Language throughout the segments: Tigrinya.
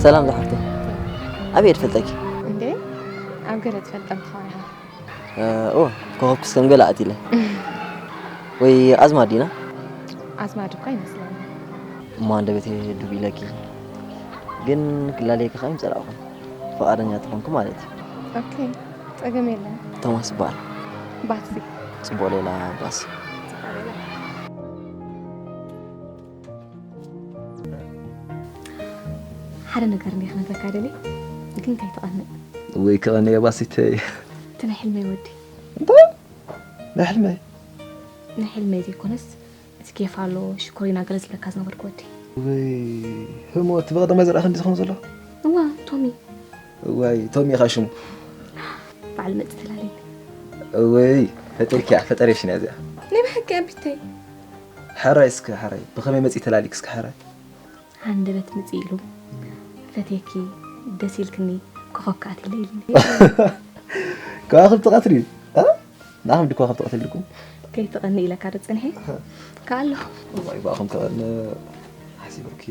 ሰላም ዝሓፍተይ፣ ኣበይ ትፈልጠኪ? እንዴ ኣብ ገለ ትፈልጠን ትኸውን ኢኻ። ኦ፣ ኮኸብ ክስከም ገለ ኣትለ ወይ ኣዝማድ ዲና? ኣዝማድ እኳ ይመስለኒ። እሞ ኣንደበተይ ዱብ ኢለኪ፣ ግን ክላለየኪ ከዓ ይምፀላእኹም ፍቓደኛ ተኾንኩ ማለት እዩ። ኦኬ፣ ጸገም የለን። ቶማስ ይበሃል። ባሲ ጽቡቕ ሌላ ባሲ። ሓደ ነገር እንዲየ ክነግረካ ደልየ፣ ግን ከይትቐንእ። ወይ ክቐንእ እየ ባሲተይ። እቲ ናይ ሕልመይ ወዲ። ናይ ሕልመይ? ናይ ሕልመይ ዘይኮነስ፣ እቲ ኬፍ ኣሎ፣ ሽኮሪና ገለ ዝብለካ ዝነበርኩ ወዲ። ወይ ህሞ እቲ ብቐደማይ ዝረኣኸ እንዲ ዝኸውን ዘሎ? እዋ፣ ቶሚ። ዋይ ቶሚ ኢኻ ሽሙ። በዓል መጽ ተላለኒ። ወይ ፈጠርኪያ፣ ፈጠሬሽን እያ እዚኣ። ናይ ብሓቂ ኣቢተይ። ሓራይ እስከ ሓራይ፣ ብኸመይ መጺ ተላሊክ እስከ ሓራይ? ሃንደበት ምጽእ ኢሉ፣ ፈትየኪ፣ ደስ ኢልክኒ፣ ኮኸብ ከኣትለ ኢልኒ። ከዋኽብቲ ቀትሪ፣ እ? ንኣኹም ድኮ ከብቲ ቀትልኩም? ከይትቐኒ ኢለካ ዶ ጽንሐ? ከኣሎ። ዋይ ብኣኹም ክቐኒ ሓሲበኪ።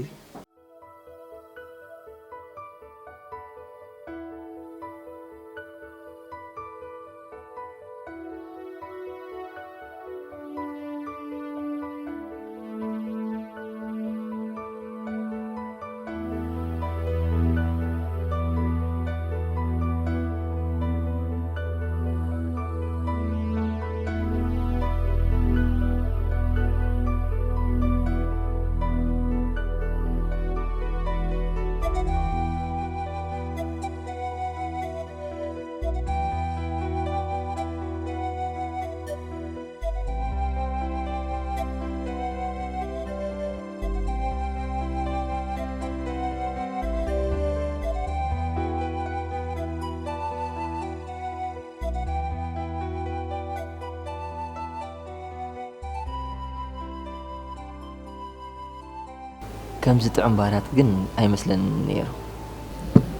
ከምዚ ጥዑም ባህርያት ግን ኣይመስለንን ነይሩ።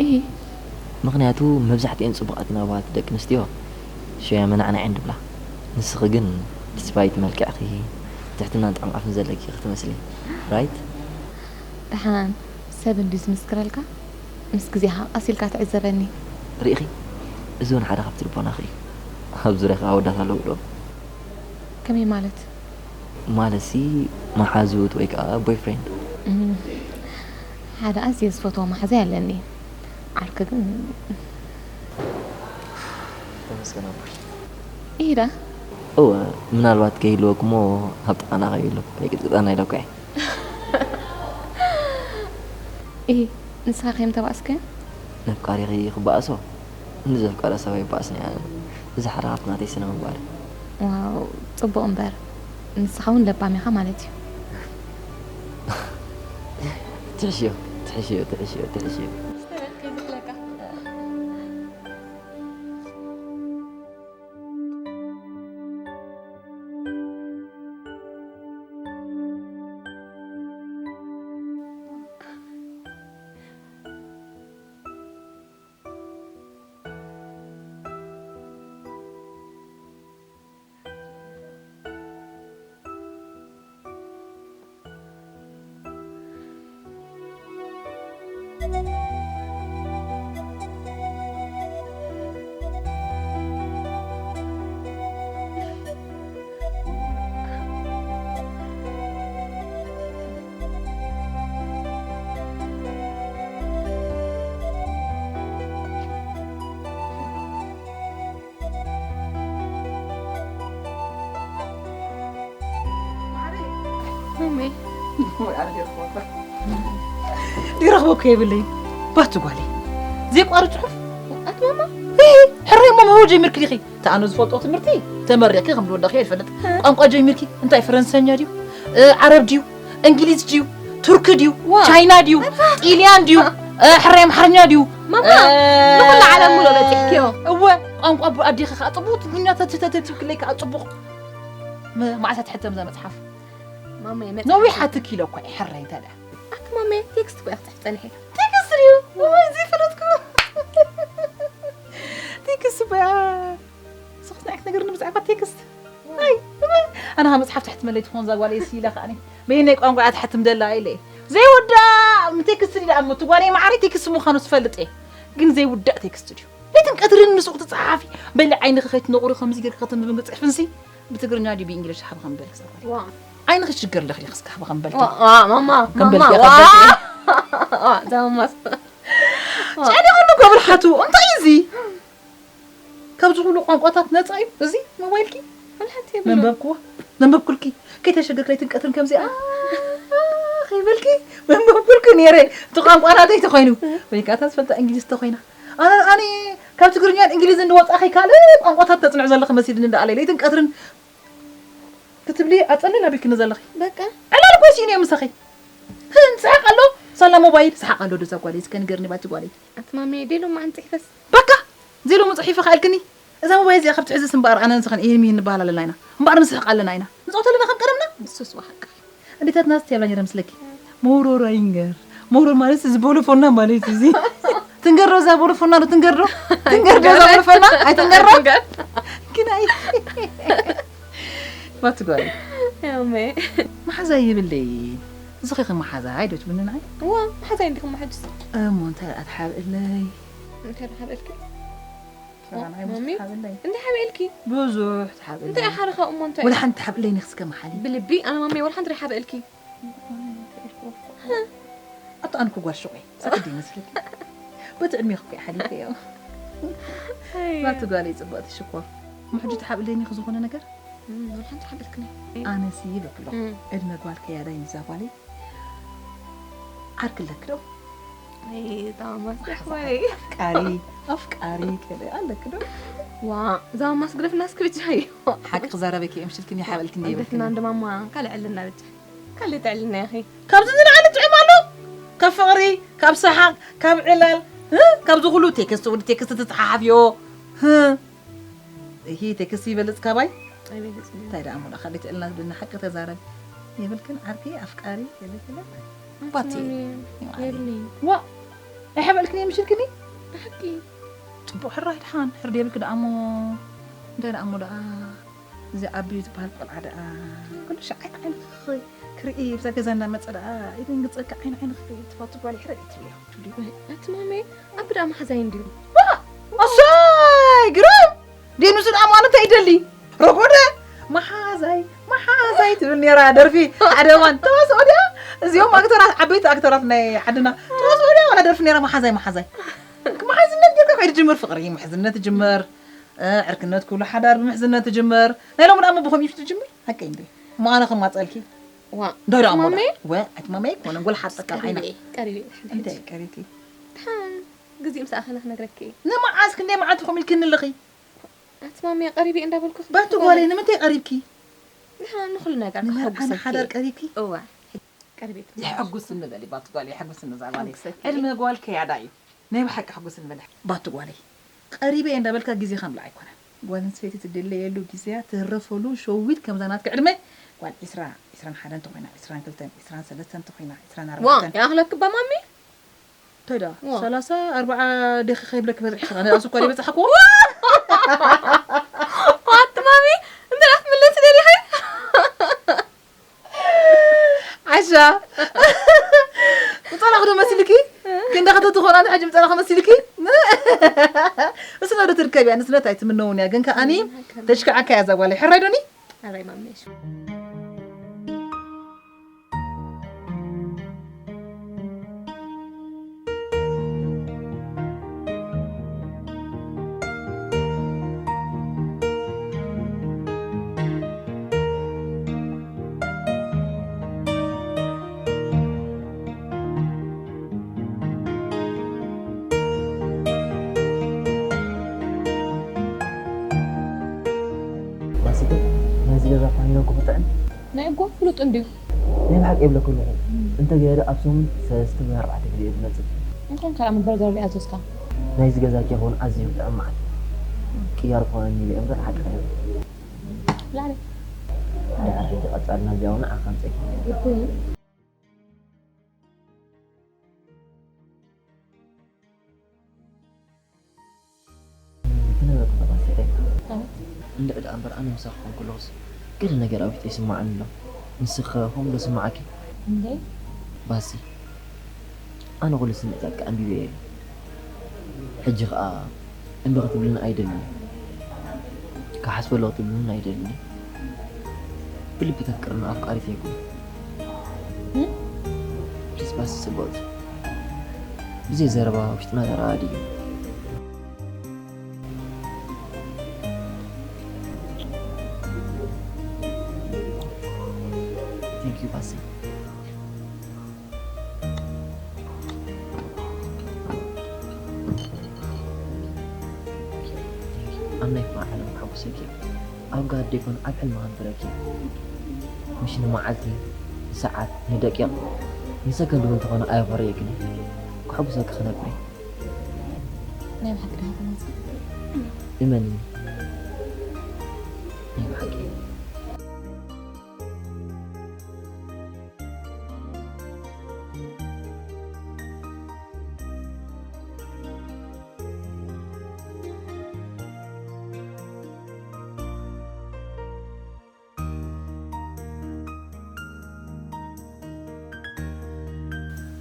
እሂ። ምኽንያቱ መብዛሕትኤን ጽቡቓት ናባት ደቂ ኣንስትዮ ሽያ መናዕናዕን ድብላ። ንስኺ ግን ብስፋይት መልክዕኺ ትሕትናን ጥዑም ኣፍን ዘለኪ ክትመስሊ። ራይት? ደሓን ሰብ እንድዩ ዝምስክረልካ? ምስ ግዜኻ ቀስ ኢልካ ትዕዘበኒ። ርኢኺ? እዚ እውን ሓደ ካብቲ ልቦናኺ እዩ። ኣብ ዙርያኺ ኣወዳት ኣለዉ ዶ? ከመይ ማለት? ማለትሲ መሓዙት ወይ ከዓ ቦይፍሬንድ። ሓደ ኣዝየ ዝፈትዎ መሓዛይ ኣለኒ። ዓርኪ ግን ተመስገን ኣቦይ። ኢዳ እወ ምናልባት ከይህልወኩሞ ኣብ ጥቓና ከይህሉ ኣይቅጥቅጠና ኢለኩ እየ። ኢ ንስኻ ከየም ተባእስከ? ነፍቃሪኺ ክበኣሶ ንዘፍቀረ ሰብ ኣይበኣስን እያ። እዚ ሓደ ካብቲ ናተይ ስነ ምግባር እዩ። ዋው ጽቡቕ እምበር ንስኻ እውን ለባም ኢኻ ማለት እዩ። ትሕሽዮ ትሕሽዮ ትሕሽዮ ትሕሽዮ። ማሜ ይረኽበኩ የብለይ ባቲ ጓለይ። ዘይቋርፅ ጽሑፍ ኣትማማ ሕራይ እሞ መህው ጀሚርኪ ዲኺ? እቲ ኣነ ዝፈልጦ ትምህርቲ ተመሪቕኪ ከም ዝወዳእኪ ይፈልጥ። ቋንቋ ጀሚርኪ እንታይ ፈረንሰኛ ድዩ? ዓረብ ድዩ? እንግሊዝ ድዩ? ቱርኪ ድዩ? ቻይና ድዩ? ጢልያን ድዩ? ሕራይ ኣምሓርኛ ድዩ? ማማ ንኹላ ዓለም ሙሉእ በፂሕክዮ። እወ ቋንቋ ኣዴኺ ከዓ ፅቡቕ ትግርኛ ተትተትብክለይ ከዓ ፅቡቕ። መዓሳ ትሕተም እዛ መፅሓፍ? ማማ ነዊሓትኪ ኢለ እኳ እየ ሕራይ እንተ ደኣ። ኣቲ ማማ ቴክስት እኮ እያ ክትፅሕፍ ፀኒሐ። ቴክስት ድዩ? ወይ ዘይፈለጥኩ። ቴክስት እኮ እያ። ስኽስ ዓይነት ነገር ንብዛዕባ ቴክስት። ኣይ ኣነ ኻ መፅሓፍ ትሕትመለይ ትኾን እዛ ጓለይ ሲ ኢለ ከኣኒ በየናይ ቋንቋ እያ ትሓትም ደላ ኢለ እየ ዘይወዳእ ቴክስት ድኣ እሞ እቲ ጓለይ መዓረይ ቴክስት ምዃኑ ዝፈልጥ እየ። ግን ዘይውዳእ ቴክስት ድዩ? ለይትን ቀትርን ምስኡ ክትጸሓፊ፣ በሊ ዓይንኺ ከይትነቑሪ ከምዚ ጌርኪ ከተንብብን ክትጽሕፍንሲ፣ ብትግርኛ ድዩ ብእንግሊሽ ሓብ ከም በልኪ ዛጓለይ? ዋ። ዓይንኺ ሽገር ለኽሊኺ እስከ ሓብ ከም በልኪ። ዋ፣ ዋ፣ ማማ፣ ከም ማማ፣ በልኪ ዋ። ከበልኪ። ዋ፣ እዛ ማማስ። ጨኒቑኒ እኮ ብልሓቱ። እንታይ እዩ እዚ? ካብዚ ኩሉ ቋንቋታት ነጻ እዩ እዚ ሞባይልኪ? ወላ ሓንቲ የብሉን። መንበብክዎ? መንበብኩልኪ? ከይተሸገርኪ ለይትን ቀትርን ከምዚኣ ከይበልኪ መንበብኩልኪ ነይረ። እቲ ቋንቋ ናተይ ተኾይኑ። ወይ ከኣ እታ ዝፈልጣ እንግሊዝ ተኾይና። ኣነ፣ ኣነ ካብ ትግርኛን እንግሊዝን ዝወጻኺ ካልእ ቋንቋታት ተጽንዑ ዘለኺ መሲልኒ እንዳኣለ ለይትን ቀትርን ክትብሊ ኣጸኒ ላቢክኒ ዘለኺ። በቃ። ዕላል እኮ ስኢነ እየ ምሳኺ። ህን፣ ሰሓቕ ኣሎ። ሳላ ሞባይል፣ ሰሓቕ ኣሎ ዶ እዛ ጓለይ? እስከ ንገርኒ ባቲ ጓለይ። ኣቲ ማሜ፣ ዴሎ መዓን ጽሒፈስ? በቃ፣ ዜሎ መጽሒፈ ከኣልክኒ። እዛ ሞባይል እዚኣ ካብ ትሕዝስ እምበኣር ኣነ ንስኽን ይህን ሚህን ንበሃል ኣለና ኢና። እምበኣር ንስሕቕ ኣለና ኢና። ንጻወት ኣለና ከም ቀደምና። ንሱስ ወሓቃ። ኣዴታትና እስቲ ኣብላ ነይረ ምስለኪ። ሞሮሮ ይንገር። ሞሮሮ ማለት እዚ ቦሎፎና ማለት እዚ። ትንገር ዶ እዛ ቦሎፎና ዶ ትንገር ዶ? ትንገር ዶ እዛ ቦሎፎና? ኣይትንገር ዶ? ትንገር። ግን ኣይ-፣ ባቲ ጓል። ያሜ። መሓዛ ይብለይ። እዚ ኸ መሓዛ ኣይዶ ትብልኒ ንዓይ? እዋ፣ መሓዛ እንዲኹም መሓጅስ። እሞ እንታይ ደኣ ትሓብእለይ? እንታይ ደኣ ሓብእልኪ? ሰላም፣ ኣይ፣ ማሚ? ብዙሕ ትሓብእለይ። እንታይ ሓብእልኪ? ብዙሕ ትሓብእለይ። እንታይ ሓረኻ እሞ እንታይ? ወላ ሓንቲ ትሓብእለይ ንኽስከ መሓሊ። ብልቢ፣ ኣነ ማሚ ወላ ሓንቲ ሓብእልኪ። ኣቶ ኣንኩ ጓል ሹቕ እየ። ሰክዲ ይመስለኪ። በቲ ዕድሜ ክኮ ሓሊፈዮ። ኣይ። ናቱ ጓል እየ ጽብቕቲ ሽኮር። ምሕጂ ትሓብእለይ ንኽ ዝኾነ ነገር? እም፣ ወላ ሓንቲ ሓብእልክኒ። ኣነሲ ይበክሎ። እም። ዕድመ ጓል ከያዳይ ንዛ ጓለይ ዓርኪ ኣለኪ ዶ? ኣይ፣ እታ ማማስ ኣሕዋይ። ኣፍቃሪ፣ ኣፍቃሪ ከለ ኣለኪ ዶ? ዋ፣ እዛ ማማስ ግደፍና እስኪ ብቻ እዩ። ሓቂ ክዛረበኪ እየ፣ ምሽልክኒ ሓበልክኒ ግደፍና ይብልክኒ። እንደ ማማ ካልእ ዕልና ብቻ። ካልእ ትዕልና ኢኺ። ካብዚ ንላዕሊ ጥዑም ኣሎ? ካብ ፍቕሪ፣ ካብ ሰሓቕ፣ ካብ ዕላል፣ እ? ካብዚ ኩሉ ቴክስት ወዲ ቴክስት ትጸሓሓፍዮ። እ? እሂ፣ ቴክስት ይበልጽ ካባይ? ኣይበልጽን። እንታይ ደኣ እሞ ደኣ ካልእ ትዕልና ዝብልና ሓቂ ተዛረብ። የብልክን ዓርኪ፣ ኣፍቃሪ፣ ገለ ገለ። ኣቲ ባቲ። ማሚ፣ ይውዓል። የብለይን። ዋ፣ ኣይሓበልክኒ ምሽልክኒ? ብሓቂ። ጽቡቕ ሕራይ ድሓን፣ ሕርዲ የብልኪ ደኣ እሞ፣ እንታይ ደኣ እሞ ደኣ፣ እዚ ዓቢ ዝበሃል ቆልዓ ደኣ፣ ኩሉ ሻዕ ዓይኒ ዓይንኺ ክርኢ፣ ብዛ ገዛ እናመጸ ደኣ፣ ይድንግጸካ ዓይኒ ዓይንኺ ክርኢ፣ ትፋቱ ጓል ይሕረድ እዩ ትብልዮ፣ ትብልዮ። ኣቲ ማሚ፣ ኣቢ ደኣ መሓዛይ እንድዩ። ዋ! ኣሰይ፣ ግርም! ዴኑስ ደኣ ማኑ እንታይ ይደሊ? ረጎደ! መሓዛይ፣ መሓዛይ ትብል ነይራ ደርፊ። ሓደ እዋን ተዋስኦ ድያ? እዚኦም ኣክተራት፣ ዓበይቲ ኣክተራት ናይ ዓድና። ተዋስኦ ድያ ዋላ ደርፊ ነይራ መሓዛይ፣ መሓዛይ። ምሕዝነት ጌርካ ከይዱ ጅምር ፍቕሪ፣ ምሕዝነት ጅምር። እ፣ ዕርክነት ኩሉ ሓዳር ብምሕዝነት ጅምር። ናይ ሎሚ ደኣ ብኸምዩ ትጅምር? ሓቀይ እንዴ? እሞ ኣነ ከማጸልኪ? ዋ፣ እንታይ ደኣ እሞ ማሜ? ደኣ? ወ፣ ኣቲ ማሜ ኮነ፣ ጎል ሓጸካ ዓይና። ቀሪበ፣ ቀሪበ፣ ድሓን እንታይ ሕጂ። ቀሪብኪ? ድሓን ግዜ ምስ ኣኸለ ክነግረኪ እየ። ንመዓስ ክንደይ መዓልቲ ኮም ኢልክኒ ኣለኺ? ኣቲ ማሜ፣ ቀሪበ እንዳበልኩ ባቲ ክነግረኪ ጓለይ፣ እየ። ንምንታይ ቀሪብኪ? ድሓን ንኹሉ ነገር ንመርዓ ክሕጉሰኪ ንሓዳር እየ። ቀሪብኪ? እወ፣ ቀሪበ ክትነግረኪ። የሐጉስኒ በሊ፣ ባቲ ጓለይ፣ የሐጉስኒ እዛ ጓለይ። ክሕጉሰኪ እየ። ዕድመ ጓል ከያዳ እዩ። ናይ ብሓቂ ሕጉስኒ በሊ። ባቲ ጓለይ፣ ቀሪበ እየ እንዳበልካ ግዜኻ ምብላዕ ኣይኮነን። ጓል ኣንስተይቲ ትድለየሉ ግዜያ ትህረፈሉ ሸዊት ከምዛ ናትካ ዕድመ ጓል ዒስራ፣ ዒስራን ሓደን እንተኾይና፣ ዒስራን ክልተን፣ ዒስራን ሰለስተን እንተኾይና፣ ዒስራን ዋ፣ ኣርባዕተን። ይኣኽለኪ እባ ማሚ? እንታይ ደኣ? ዋ። ሰላሳ፣ ኣርብዓ ዲኺ ከይብለኪ በጺሕኪ፣ ኣነ ኣሱ እኳ ዘይበጻሕክዎ። ዋት ማሚ፣ እንታይ ደኣ ክትምለሲ ደሊኺ? ዓሻ። ምጸናኹ ዶ መሲልኪ? ክንዳኸ ተትኾና ንሕጂ ምጸናኹ መሲልኪ? እሱ ዶ ትርከብ እያ? ንስነት ኣይትምነውን እያ። ግን ከኣኒ ተሽክዓካ እያ እዛ ጓለይ። ሕራይ ዶኒ? ሕራይ ማመሽ። ባስቲ፣ ናይዚ ገዛ ፋይናንኩ ብጥዕም ናይ ኣጓ ፍሉጥ እንድዩ። ናይ ብሓቂ የብለኩ ኣለኹ። እንተ ገይረ ኣብ ሰሙን ሰለስተ ወይ ኣርባዕተ ግዜ እየ ዝመጽእ። እንኳን ካልኣ መበርገር ሪኣ ዘዝካ። ናይዚ ገዛ ኬክ እውን ኣዝዩ ብጥዕም መዓት። ቅያር ክኾነኒ ኢለ እምበር ሓቂ ኸይኑ። ላዕሊ። ደሓር ሕጂ ቀጻልና እዚኣ እውን ንዓኻ ኣምጸኪ። እኩይ። ክነግረኪ እኮ ባሲ፣ እንታይ? ኣቤት። እንድዒ ደኣ እምበር ኣነ ምሳኺ ኮንኩ ኣለኹስ ገለ ነገር ኣብ ውሽጠይ ይስምዓኒ ኣሎ። ንስኺ ኸ ከምኡ ዶ ይስምዓኪ? እንዴ? ባሲ። ኣነ ኩሉ ስምዒታትኪ ኣንቢበዮ እየ። ሕጂ ኸኣ እምቢ ክትብልኒ ኣይደልን። ክሓስበሉ ክትብልኒ ኣይደልን። ብልቢ ተፍቅርኒ ኣፍቃሪት ኣይኮን። ፕሊስ ባሲ ጽብቕቲ። ብዘይ ዘረባ ውሽጥና ተረኣድዩ። Thank you ባሲ። ኣብ ናይ ፍቕሪ ዓለም ከሐጉሰኪ ኣብ ጋር ደይኮነ ኣብ ሕልሚ ከንብረኪ። ምሽ ንመዓልቲ፣ ንሰዓት፣ ንደቂቕ፣ ንሰከንድ እውን እንተኾነ ኣየኾርየክን። ከሐጉሰኪ ክነብር እየ። ናይ ብሓቂ ዲኻ ትመጽእ? እመንኒ። ናይ ብሓቂ።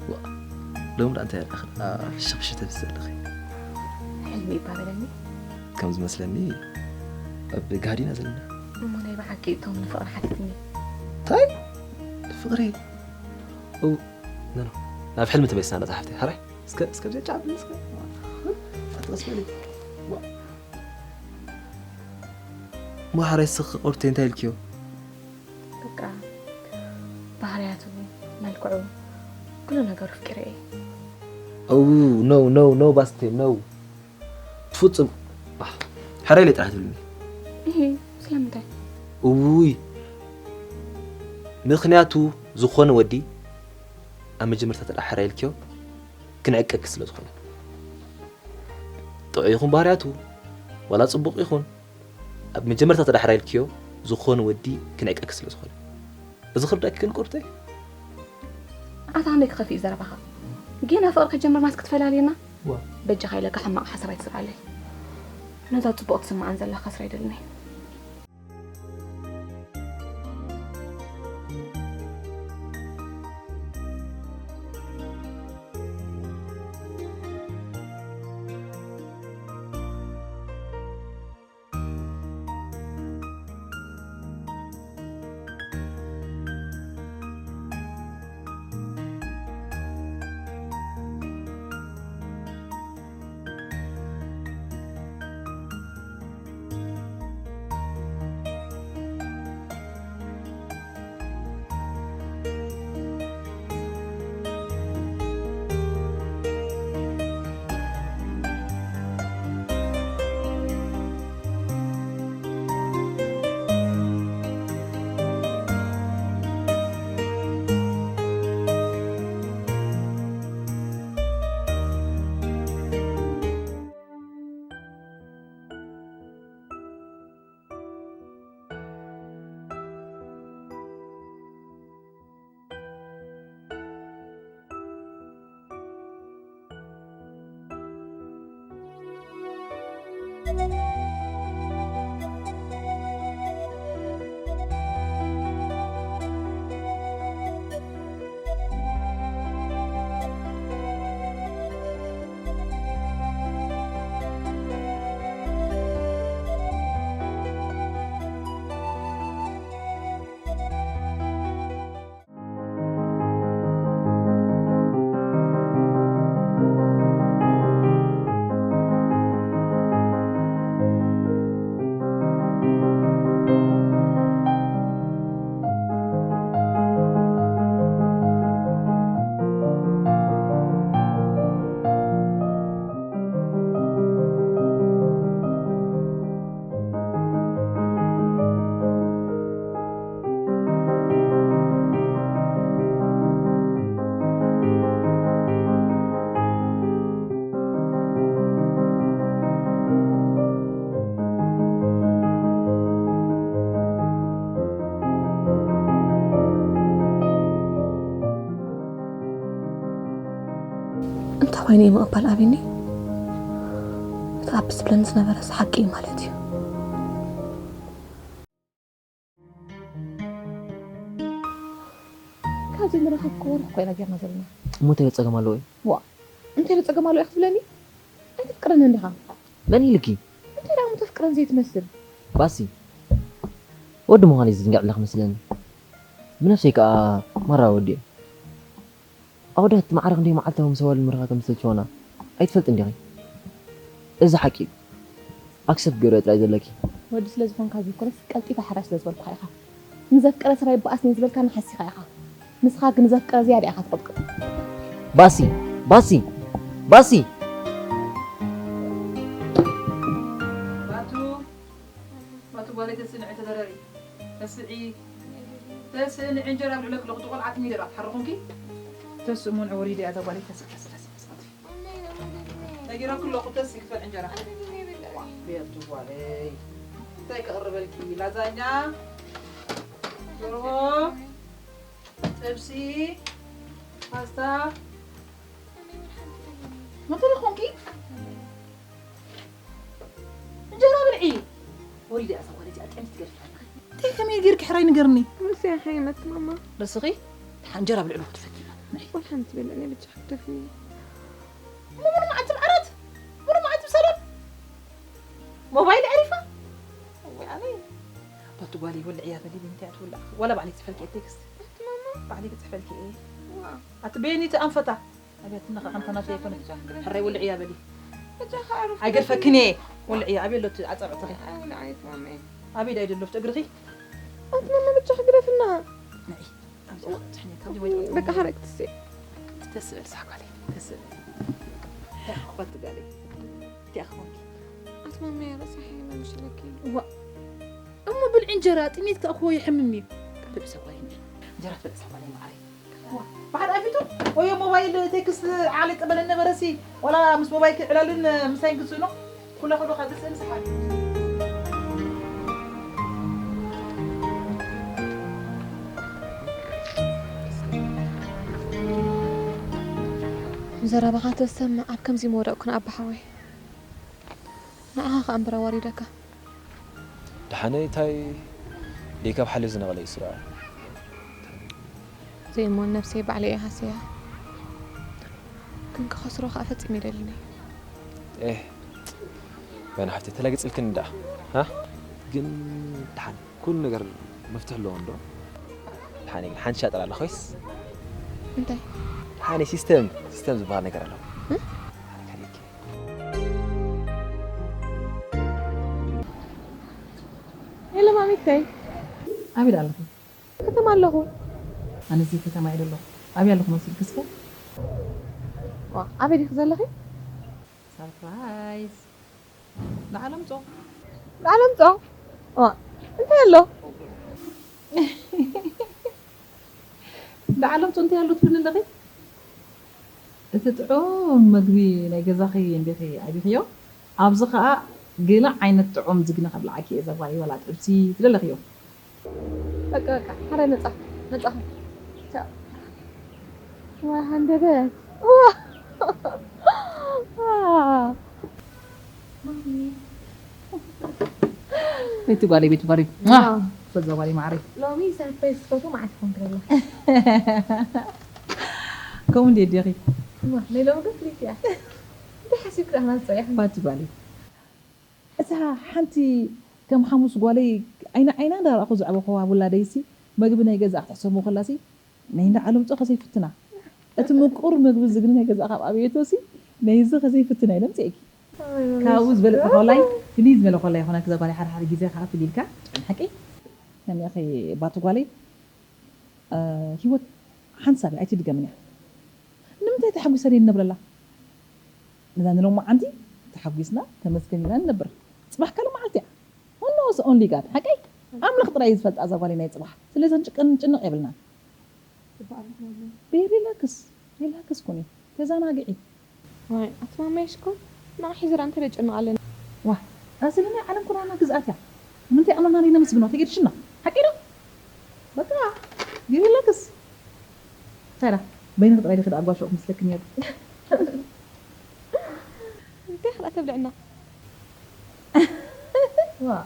ዋ፣ ሎሚ ደኣ እንታይ ደኣ ፍሽኽፍሽ ተብሊ ዘለኺ? ሕልሚ ይባበለኒ። ከም ዝመስለኒ ኣብ ጋህዲ ኢና ዘለና። እሞ ናይ ብሓቂ እቶም ንፍቕሪ ሓቲትኒ። እንታይ? ፍቕሪ? ኦ፣ ኖ፣ ኖ። ናብ ሕልሚ ተመሊስና ነታ ሓፍተይ። ሕራይ፣ እስከ፣ እስከ ብዘይ ጫፍ እስከ። ኣትበስበሊ። ዋ። እሞ ሕራይ እስኺ ቁርተይ እንታይ ኢልክዮ? በቃ ባህርያቱ፣ መልክዑ፣ ኩሉ ነገሩ ኣፍቂረዮ እየ። ኦ፣ ኖ፣ ኖ፣ ኖ፣ ባስቴ፣ ኖ። ፍጹም። ኣህ፣ ሕራይ ኢለ ጥራሕ ትብልኒ። እሂ፣ ስለምንታይ? እውይ። ምኽንያቱ ዝኾነ ወዲ ኣብ መጀመርታ ተደኣ ሕራይ ኢልክዮ ክንዕቀኪ ስለ ዝኾነ። ጥዑይ ይኹን ባህርያቱ፣ ዋላ ጽቡቕ ይኹን፣ ኣብ መጀመርታ ተደኣ ሕራይ ኢልክዮ ዝኾነ ወዲ ክንዕቀኪ ስለ ዝኾነ። እዚ ክርዳእኪ ግን ቁርተይ? ኣታ ከመይ ክኸፍእ እዩ ዘረባኻ? ጌና ፍቕሪ ከጀመርናስ ክትፈላልየና? ዋ። በጃኻ ኢለካ ሕማቕ ሓሳብ ኣይትስርዓለይ። ነዛ ጽቡቕ ትስምዓን ዘላ ከስራ ኣይደልን እየ። እንታይ ኮይኑ እዩ ምቕባል ኣብዩኒ? እቲ ኣቢ ዝብለኒ ዝነበረስ ሓቂ እዩ ማለት እዩ። ካብ ዘይንራኸብ እኮ ወርሒ ኮይና ጌርና ዘለና። እሞ እንታይ ጸገም ኣለዎ እዩ? ዋ እንታይ ዶ ጸገም ኣለዎ ክትብለኒ? ኣይተፍቅረኒ እንዲኻ? መን ኢልኪ? እንታይ ደኣ ተፍቅረን ዘይትመስል? ባሲ፣ ወዲ ምዃን እዩ ዝዝንጋዕ ኣለኺ መስለኒ። ብነፍሰይ ከኣ ማራ ወዲ እየ። ኣወዳት ማዕረ ክንደይ መዓልታዊ ምስ ኣዋልድ ምርኻብ ከም ዝተቸወና ኣይትፈልጥን ዲኺ? እዚ ሓቂ እዩ። ኣክሰፕት ገይረ ጥራይ ዘለኪ። ወዲ ስለ ዝኾንካ ዘይኮነስ ቀልጢፈ ሕራይ ስለ ዝበልኩኻ ኢኻ። ንዘፍቀረ ሰብኣይ በኣስኒ ዝበልካኒ ሓሲኻ ኢኻ። ንስኻ ግን ንዘፍቀረ ዝያዳ ኢኻ ትቕጥቅጥ። ባሲ ባሲ ባሲ ባቱ ባቱ ጓለይ ተስንዒ ተደረሪ ተስዒ ተስንዒ እንጀራ ብልዕለክ ኣለኹ ቆልዓ ትሚደ ዶ ክትሓርኹምኪ ተስእሙን ዕውሪደ እያ እዛ ጓለይ ተስዒ ተስዒ ተስዒ ተስዒ ነጊረኩ ኣለኹ ተስዒ ክፈል እንጀራ ቤቱ ጓለይ እንታይ ከቕርበልኪ ላዛኛ ደርሆ ጥብሲ ፓስታ መተለ ኮንኪ እንጀራ ብልዒ ወይዲ ኣዛ ጓል እዚኣ ጥዕምቲ ትገድፍና እንታይ ከመይ ጌርኪ ሕራይ ንገርኒ ሩስያ ሓይመት ማማ ርስኺ ድሓ እንጀራ ብልዕሉ ክትፈትኒ ወላ ሓንቲ በለኒ ብቻ ክደፍኒ ሙሉ መዓልቲ ብዓራት ሙሉ መዓልቲ ብሳሎን ሞባይል ዕሪፋ ወይ ኣበይ ባቱ ጓለይ ወልዕያ በሊ እንታይ ትውልዕ ወላ ባዕለይ ክፅፈልኪ እየ ቴክስት ባዕለይ ክፅፈልኪ እየ ኣቲ ቤኒ እቲ ኣንፈታ ኣብያትና ከ ኣንፈናት ዘይኮነ ሕራይ ወልዕያ በሊ ኣይገድፈክን እየ ወልዕያ ኣበይ ኣሎ ኣፃብዕትኺ ኣበይ ዳይ ደሎ እግርኺ ኣቲ ማማ ብቻ ክግደፍና ንዒ በቃ ሓረግ ትስእ ተስእል ሳጓለይ ተስእል ኮት ጋለይ እቲኣ ክኾንኪ ኣቲ ማማ ረሳሐ መምሽለኪ እሞ ብልዒ እንጀራ ጥሜት ከኣ ክዎ ይሕምም እዩ ብልዕ ሰጓይ እንጀራ ትበልዕ ሰጓይ ማዓረይ ባሕር ኣፊቱ ወዮ ሞባይል ቴክስት ዓሊ ጥበል ነበረሲ ወላ ምስ ሞባይል ክዕላልን ምሳይ ግዝእኖ ኩላ ኩሉ ካብ ግዝእን ሰሓል ዘረባኻ ተሰምዕ ኣብ ከምዚ መውደቕኩን ኣባሓወይ ንዓኻ ከኣ እምበር ኣዋሪደካ ደሓነይ እንታይ ደይ ካብ ሓልዮ ዝነቐለ እዩ ስራዕ ዘይሞን ነብሰይ ባዕለይ እየ ሃሰያ ግን ክኸስሮ ከዓ ፈፂመ ይደልን እየ ኤህ በና ሓፍተይ ተላግፅልክን እንዳ ሃ ግን ደሓን ኩሉ ነገር መፍትሒ ኣለዎ እንዶ ደሓነይ ግን ሓንቲ ሻጥር ኣለ ኮይስ እንታይ ደሓነይ ሲስተም ሲስተም ዝበሃል ነገር ኣሎ ሄሎ ማሚተይ ኣበይ ኣለኹ ከተማ ኣለኹ ኣነዚ ከተማ እየ ዘለኹ ኣበይ ኣለኹ መሲልኪ እስከ ኣበይ ዲኺ ዘለኺ ሰርፕራይዝ ንዓለም ጾ ንዓለም ጾ እንታይ ኣሎ ንዓለም ጾ እንታይ ኣሎ ትብልኒ ኣለኺ እቲ ጥዑም መግቢ ናይ ገዛኺ እንዴት ኣቢኽዮ ኣብዚ ኸኣ ገለ ዓይነት ጥዑም ዝግነ ከብልዓኪ እየ ዘጓይ ወላ ጥብሲ ትደለኽዮ በቃ በቃ ሓራይ መጻ መጻኹ ቻው ወይ ሃንደበት ቤት ጓለይ ቤት ጓለይ በዛ ጓለይ ማዕረይ ሎሚ ሰርፕራይዝ ትፈቱ መዓት ኮንክረላ ከምኡ እንዴ ዲኺ ናይ ሎሚ ግን ፍሊት እያ እንታይ ሓሲብክ ዳህና ዝፀያ ባቲ ጓለይ እዛ ሓንቲ ከም ሓሙስ ጓለይ ዓይና ዓይና እንዳረኣኹ ዘዕበኹዋ ውላደይሲ መግቢ ናይ ገዛ ክትሕሰሙ ከላሲ ናይ እንዳ ዓለም ጾኸ ዘይፍትና እቲ ምቁር መግቢ ዝግኒ ናይ ገዛ ካብ ኣብየቶሲ ነይዚ ከዘይፍትና ኢለ ምፅኤኪ ካብኡ ዝበለፀ ኮላይ ፍልይ ዝበለ ኮላይ ይኾነኪ እዛ ጓለይ ሓደ ሓደ ግዜ ከዓ ፍልይ ኢልካ ጥዑም ሓቂ ከመያኸ ባቲ ጓለይ ሂወት ሓንሳብ ኣይትድገምን እያ ንምንታይ ተሓጒሰ ደይ ንነብረላ ነዛ ንሎማዓንቲ ተሓጒስና ተመስገን ኢና ንነብር ፅባሕ ካልእ መዓልቲ እያ Who knows only God ሓቀይ ኣምላኽ ጥራይ እዩ ዝፈልጣ እዛ ጓለይ ናይ ፅባሕ ስለዚ ክንጭነቕ የብልናን ቤቢ ሪላክስ ሪላክስ ኩኒ ተዘናግዒ ዋይ ኣቲ ማማይ ሽኮር ንዓ ሒዝራ እንታይ ደጨንቕ ኣለና ዋ ኣዚ ግን ናይ ዓለም ኩናና ግዝኣት እያ ንምንታይ ኣምላኽና ደይ ነመስግኖ ተገድሽና ሓቂ ዶ በቃ ሪላክስ እንታይ ዳ በይንኺ ጥራይ ዲኺ ደኣ ጓሾ ክመስለኪ ነይሩ እንታይ ክልኣ ተብልዕና ዋ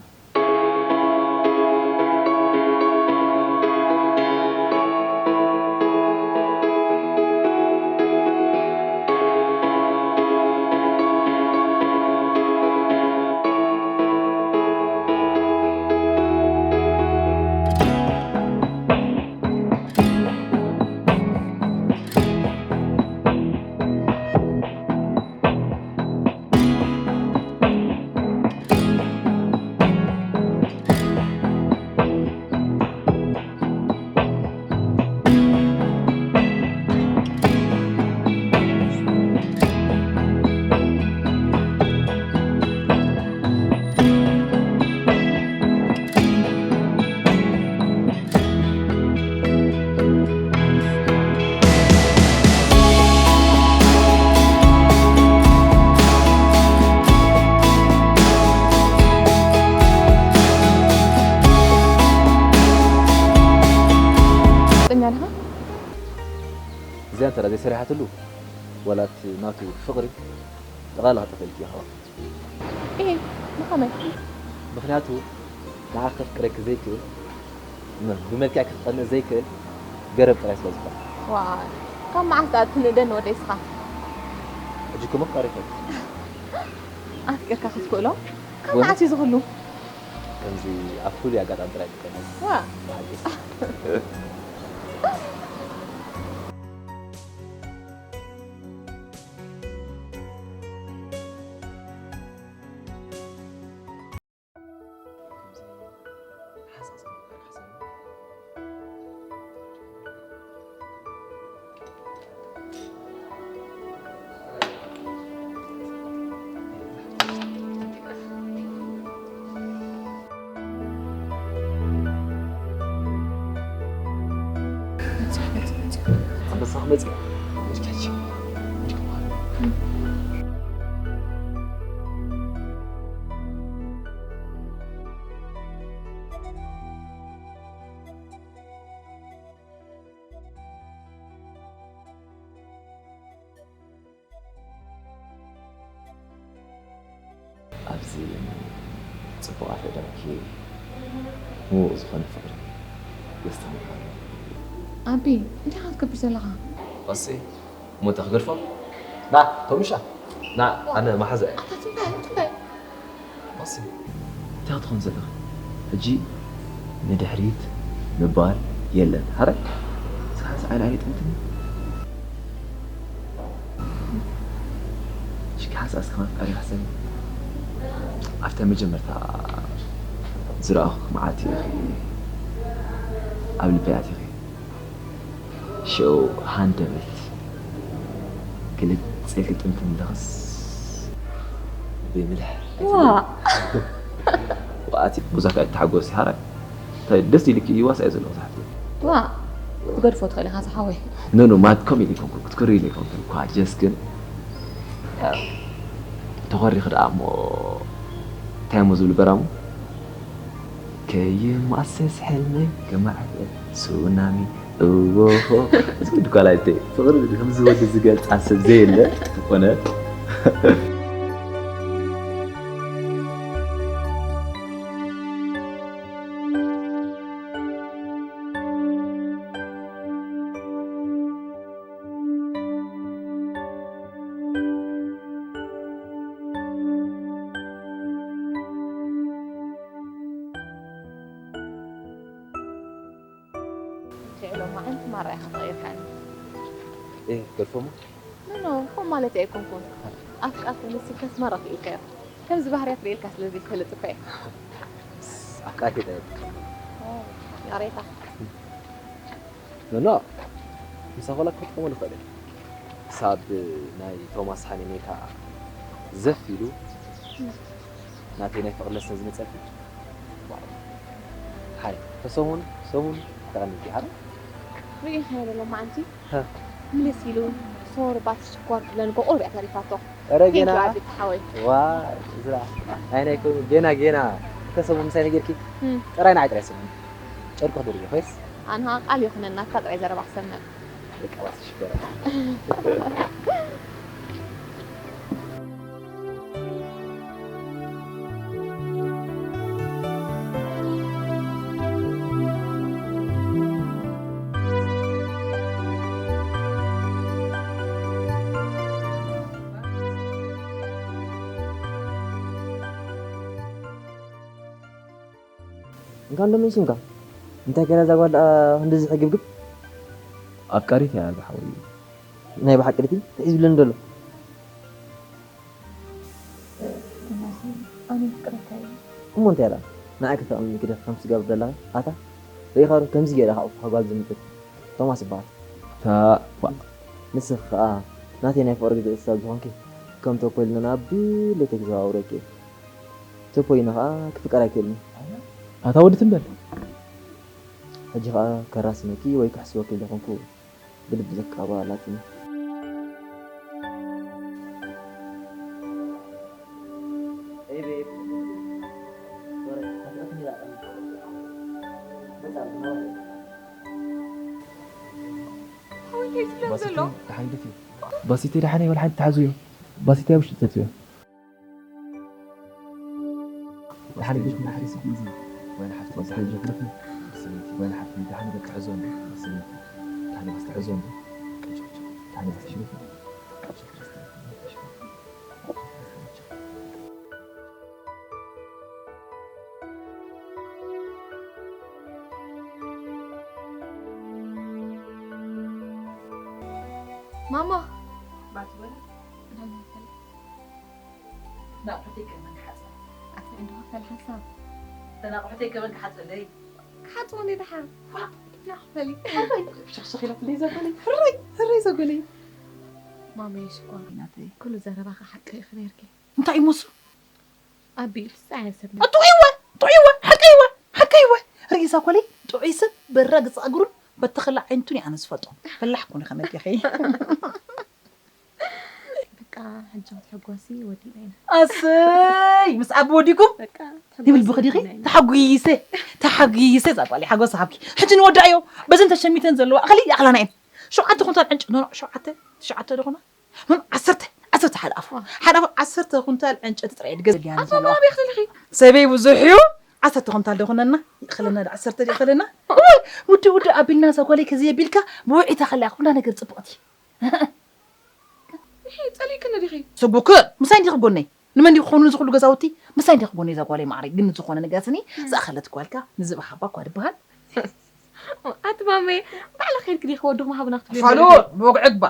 ኣልኻ? እዚኣ እንተ ዘይሰሪሓትሉ ዋላ እቲ ናቱ ፍቕሪ ጠቕላላ ክጠፍእልኪ ኢኻ። እይ፣ ብኸመይ? ምኽንያቱ ንዓኺ ከፍቅረኪ ዘይክእል፣ ም- ብመልክዕ ክትቐንእ ዘይክእል ገረብ ጥራይ ስለ ዝኾነ። ዋይ፣ ካብ መዓስ ደኣ ትንእደኒ ወደይ እስኻ? ሕጂ እኮ መፍቀሪ ይፈልጥ። ኣፍቂርካ ክትክእሎ? ካብ መዓስ እዩ ዝኽሉ? ከምዚ ኣብ ፍሉይ ኣጋጣሚ ጥራይ ትቀንእ። ዋ፣ ብሓቂ። ኣንበሳ ክመጽእ እዩ። ኣብዚ ጽቡቓት ኣእዳውኪ ምዉቕ ዝኾነ ፍቕሪ የስተማቕረኒ። ኣቢ፣ እንታይ ኢኻ ትገብር ዘለኻ? ቀሲ፣ እሞ እንታይ ክገድፎ? ና፣ ቶሚሻ፣ ና፣ ኣነ መሓዛ እየ። ኣታ ትንበ፣ ትንበ። ቀሲ፣ እንታይ ክትኾን ዘለኺ? ሕጂ ንድሕሪት ምባል የለን። ሃረ፣ ሰሓስ ዓይን ኣይጠምትኒ። ሽኪ ሓንሳእ እስከ መፍቀሪ ክሕሰኒ። ኣብታ መጀመርታ ዝረኣኹ መዓልቲ ኢኺ ኣብ ልበይ ኣቲኺ። ሽዑ ሃንደበት ክልጥ ኢልኪ ጥምት ምለኽስ ብልብይ ምልሕ። ዋ፣ ዋኣቲ፣ ብዛካ እተሓጎሲ ሃረ። እንታይ ደስ ኢልኪ እዩ ዋሳእ ዘለኹ ዝሓፍተይ። ዋ፣ ክትገድፎ ትኽእል ኢኻ ዝሓወይ። ኖ ኖ፣ ማት ከም ኢለ ይኮንኩ ክትክሪ ኢለ ይኮንኩ እኳ ጀስ ግን ተኸሪኺ ደኣ እሞ እንታይ እሞ ዝብሉ በራሙ ከይማስስ ሕልመይ ከማዕበል ሱናሚ እወሆ እዚ ወዲ ኳላይተ ፍቕሪ ከምዚ ወዲ ዝገልጻ ሰብ ዘየለ ዝኾነ ሎማዓንቲ ማራ ኢኻ ተቐይርካኒ። እየ ገልፎሞ ኖ ኖ፣ ከምኡ ማለት ኣይኮንኩን። ኣፍቃርካ መሲልካስ ማራ ክኢልካዮ። ከምዚ ባህርያት ርእየልካ ስለ ዘይፈልጥ እኮ እየ። ኣፍቃርኪ ጠየቅ ኦ፣ ይቕሬታ። ኖኖ ምሳኻ ወላ ክትጥቀመሉ ትኽእል ኢኻ። ክሳብ ናይ ቶማስ ሃኒሜታ ዘፍ ኢሉ ናተይ ናይ ፍቕሪ ለሰን ዝመጸልኪ። ሓይ፣ ተሰሙን ሰሙን ተቐኒልኪ፣ ሓረ? ርኢኻዮ ዶ ሎማዓንቲ? ሃ። ምልስ ኢሉ ሶርባት ሽኮር ክብለኒ እኮ ቁሩብ እያ ተሪፋቶ። ኧረ ጌና። Thank you ኣቢ ሓወይ። ዋ፣ እዝራ። ናይ ናይ ኮይኑ ጌና ጌና። ተሰሙን ምሳይ ነጊርኪ? እም። ጥራይ ንዓይ ጥራይ ሰሙን። ጨርቂ ክደርቢ ኮይስ? ኣነ ኸዓ ቃል ይኹነና፣ እካ ጥራይ ዘረባ ክሰምዕ። ደቂ ኣባትሽ ይገርም። እንኳን ደሞ ይስምካ። እንታይ ገና እዛ ጓል ደኣ ክንድዚ ሕግብግብ? ኣፍቃሪት እያ ዝሓወይ። ናይ ብሓቂ ድቲ? እንታይ እዩ ዝብለኒ ዘሎ? ቶማስ፣ ኣነ የፍቅረካ እየ። እሞ እንታይ ደኣ? ንዓይ ከተቐንኒ ግደፍ ከም ስጋብ ደለኻ? ኣታ ርኢኻ ዶ ከምዚ ገይራ ካብ ጓል ዝምጥል? ቶማስ ይበሃል። ታእ፣ ዋ። ንስኺ ኸኣ ናተይ ናይ ፍቕሪ ግዝእቲ ስለ ዝኾንኪ ከም ተኮይልኒ ናብ ድሌተይ ክዘዋውረኪ እየ። ተኮይነ ኸኣ ክፍቀር ኣይክእልን እየ። ኣታ ወዲ ትም በል። ሕጂ ኸኣ ከራስነኪ ወይ ከሕስወኪ ዘይኮንኩ ብልቢ ዘካባ ኣላትኒ። Hey babe. Sorry, I forgot to do that one. What's up? How are you? ባሲተይ ደሓን እዩ። ባሲተይ ደሓን እዩ፣ ወላ ሓንቲ ተሓዙ እዩ። ባሲተይ ኣብ ውሽጢ ተትዮ። ደሓን እዩ፣ ደሓን እዩ። ወይን ሓፍቲ፣ ወይን ሓፍቲ፣ ደሓን እዩ፣ ክትሕዞ እንዶ። ደሓን እዩ፣ ክትሕዞ እንዶ። ደሓን እዩ፣ ክትሕዞ እንዶ። ደሓን እዩ፣ ክትሕዞ እንዶ። ማማ ናቑሕተይ ከመን ክሓፅበ? ኣቲ ዕንዲ ክፈል ሓሳብ። እተን ኣቑሕተይ ከመን ክሓፅበለይ? ክሓፅቡ እንዴ ደሓን። ናቑሕተሊ። ሕርይ ሕርይ ዘጎለይ። ሕርይ ሕርይ ዘጎለይ። ማመይ ሽኮር ናተይ። ኩሉ ዘረባኻ ሓቂ እዩ ክቤርኪ። እንታይ እዩ ሞሱ? ኣቢል ፃያ ሰብ ጥዑይወ ጥዑይወ ሓቀይወ ሓቀይወ ርእሳ ኮለይ ጥዑይ ሰብ በራግ ፃእግሩን በተኸላ ዓይንቱን ኣነ ዝፈልጦ ፈላሕ ኮነ ከመልኪኺ በቃ ሕጂ ክትሕጎሲ ወዲና ኢና ኣሰይ ምስ ዓቢ ወዲኩም በቃ ይብል ብኽዲኺ ተሓጒሰ ተሓጒሰ እዛ ጓል ሓጎስ ሃብኪ ሕጂ ንወዳእዮ በዘን ተሸሚተን ዘለዋ እኽሊ ይኣኽላና እየን ሸውዓተ ኩንታል ዕንጭ ኖኖ ሸውዓተ ትሽዓተ ደኾና ኖኖ ዓሰርተ ዓሰርተ ሓደ ኣፉ ሓደ ኣፉ ዓሰርተ ኩንታል ዕንጨቲ ጥራይ እየ ዝገዝእ ኣባ ዘለዋ መን ኣበይ ክትልኺ ሰበይ ብዙሕ እዩ ዓሰርተ ኩንታል ደኾነና ይእኽለና ዶ ዓሰርተ ይእኽለና እዋይ ውዲ ውዲ ኣቢልና እዛ ጓለይ ከዚ ኣቢልካ ብውዒታ ከለያ ኩላ ነገር ፅብቕቲ ይሒ ጸሊእክኒ ዲኺ ሰጉክ ምሳይ እንዲኺ ጎነይ ንመን ዲኺ ክኾኑ እዚ ኩሉ ገዛውቲ ምሳይ እንዲኺ ጎነይ እዛ ጓለይ ማዕረይ ግን ዝኾነ ነገር ስኒ ዝኣኸለት ጓልካ ንዝበሃባ እኳ ድበሃል ኣቲ ማመይ ባዕልኺ ከይድኪ ዲኺ ወድኹም ሃቡና ክትብሊ ፋሉን ብወግዒ ግባ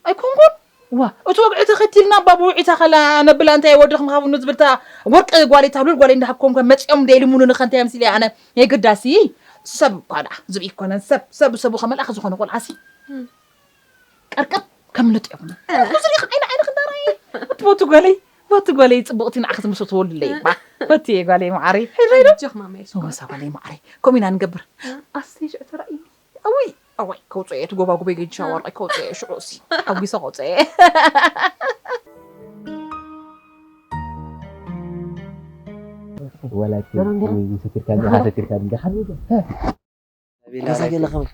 ኣይኮንኩን ዋ እቲ ወግዒ ተኸቲልና እባ ብውዒታ ከላ ነብላ እንታይ ወድኹም ሃቡኑ ዝብልታ ወርቂ ጓለይ ታሉል ጓለይ እንዳሃብኮም ከ መፂኦም ደይልሙኑ ንኸንታይ ኣምሲለ ኣነ የግዳሲ ሰብ እኳ ደኣ ዝብኢ ይኮነን ሰብ ሰብ ሰቡ ከመልኣኸ ዝኾነ ቆልዓሲ ቀርቀብ ከም ልጥ ይኹን ዝሪኽ ዓይኒ ዓይኒ ክንዳራይ ቦቲ ጓለይ ቦቲ ጓለይ ፅቡቕቲ ንዓኺ ዝምስሉ ተወልለይ ባ ቦቲ ጓለይ መዓረይ ሕረይ ዶ ጆክ ማመይ ወሳ ጓለይ መዓረይ ከምኡ ኢና ንገብር ኣስተይ ሽዑ ተራእይ ኣውይ ኣዋይ ከውፅኦ እየ እቲ ጎባጉበይ ገይሻ ዋርቀይ ከውፅኦ እየ ሽዑ ሲ ሓጒሰ ከውፅኦ እየ ወላ ሰቲርካ ሰቲርካ ገዛ ገለ ከመይ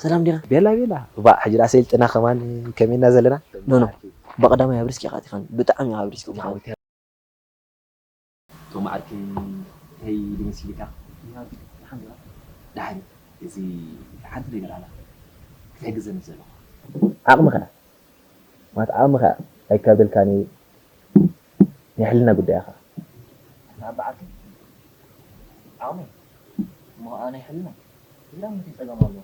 ሰላም ዲኻ? ቤላ ቤላ እባ ሕጂ ደኣ ሰልጥና ከማን ከመይ ኢና ዘለና? ኖ ኖ ብቐዳማይ ኣብሪስኪ ኢኻ ኣቲኻኒ ብጣዕሚ ኢኻ ኣብሪስኪ ኣቲኻኒ። ቶም ዓርከይ እንታይ ኢሉ መሲልካ? ደሓን እዚ ሓንቲ ነገር ኣላ ክትሕግዘኒ ዘለኹ ዓቕምኻ ማለት ዓቕምኻ ኣይካብደልካን እዩ ናይ ሕልና ጉዳይ ኢኻ ኣታ ዓቢ ዓርከይ ዓቕመይ እሞ ከኣ ናይ ሕልና ሌላ ምንታይ ጸገም ኣለዎ?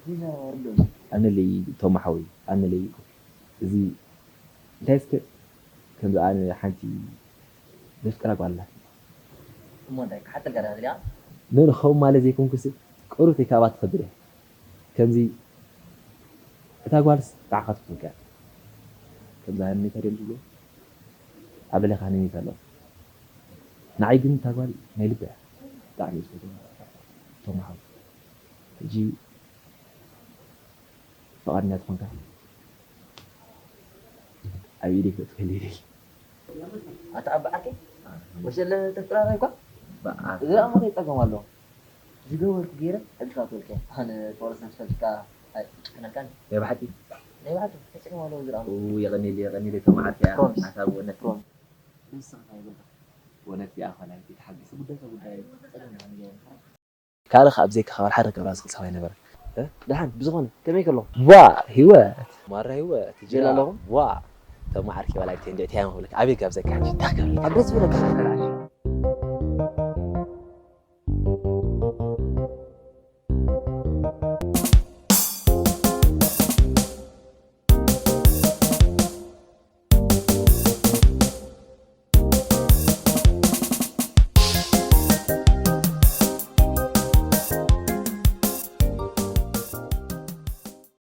ሌላ ርድኡኒ። ኣነለይ ቶማ ሓወይ ኣነለይ እዚ እንታይ እስከ ከምዚ ኣነ ሓንቲ ዘፍቅራ ጓል ኣላትኒ። እሞ እንታይ ክሓተልካ ዲኻ ደሊኻ? ኖ ኖ ከምኡ ማለት ዘይኮንኩሲ ቁሩብ ተይካባ ትኸብድ እያ። ከምዚ እታ ጓልስ ንዓኻ ትፈትወካ እያ። ከምዛ ሃኒ ተደልድሎ ኣብ ልዕሌኻ ሃነኒ ተሎ። ንዓይ ግን እታ ጓል ናይ ልበይ እያ። ብጣዕሚ እየ ዝፈትዋ። ቶማ ሓወይ። ሕጂ ፍቓድኛ ተኾንካ ኣብ ኢደይ ክተእትወለይ ይደሊ። ኣታ ዓቢ ዓርከይ ወሸለ ተፍቅራራይ እኳ እዚ ደኣ እሞ እንታይ ጸገም ኣለዎ? ዝገበርኩ ገይረ ሕጂ ካብ ትበልከ ኣነ ፖለስ ነፍሲ ፈልጥካ ኣይጭክነልካን ናይ ብሓቂ ናይ ብሓቂ እንታይ ጸገም ኣለዎ እዚ ደኣ እሞ የቐኒለይ የቐኒለይ ተማዓርከያ ሓሳብ ወነት ንስኻ እንታይ ይብልካ ወነት ዚኣ ኸ ናይ ተሓጊሰ ጉዳይ ጉዳይ ጸገም ዳኣ ንገረኒ ካልእ ከዓ ብዘይካ ካብ ሓደ ክገብራ ዝኽእል ሰብ ኣይነበረን። ደሓን ብዝኾነ ከመይ ከሎ? ዋ ህይወት ማራ ህይወት ጀላ ኣለኹም? ዋ ተማዓርኪ ዋላ እንተ እንድዕቲ ያም ክብለካ ኣበይ ጋብዘካ ሕጂ እንታይ ክብለካ ኣብ ደስ ዝብለካ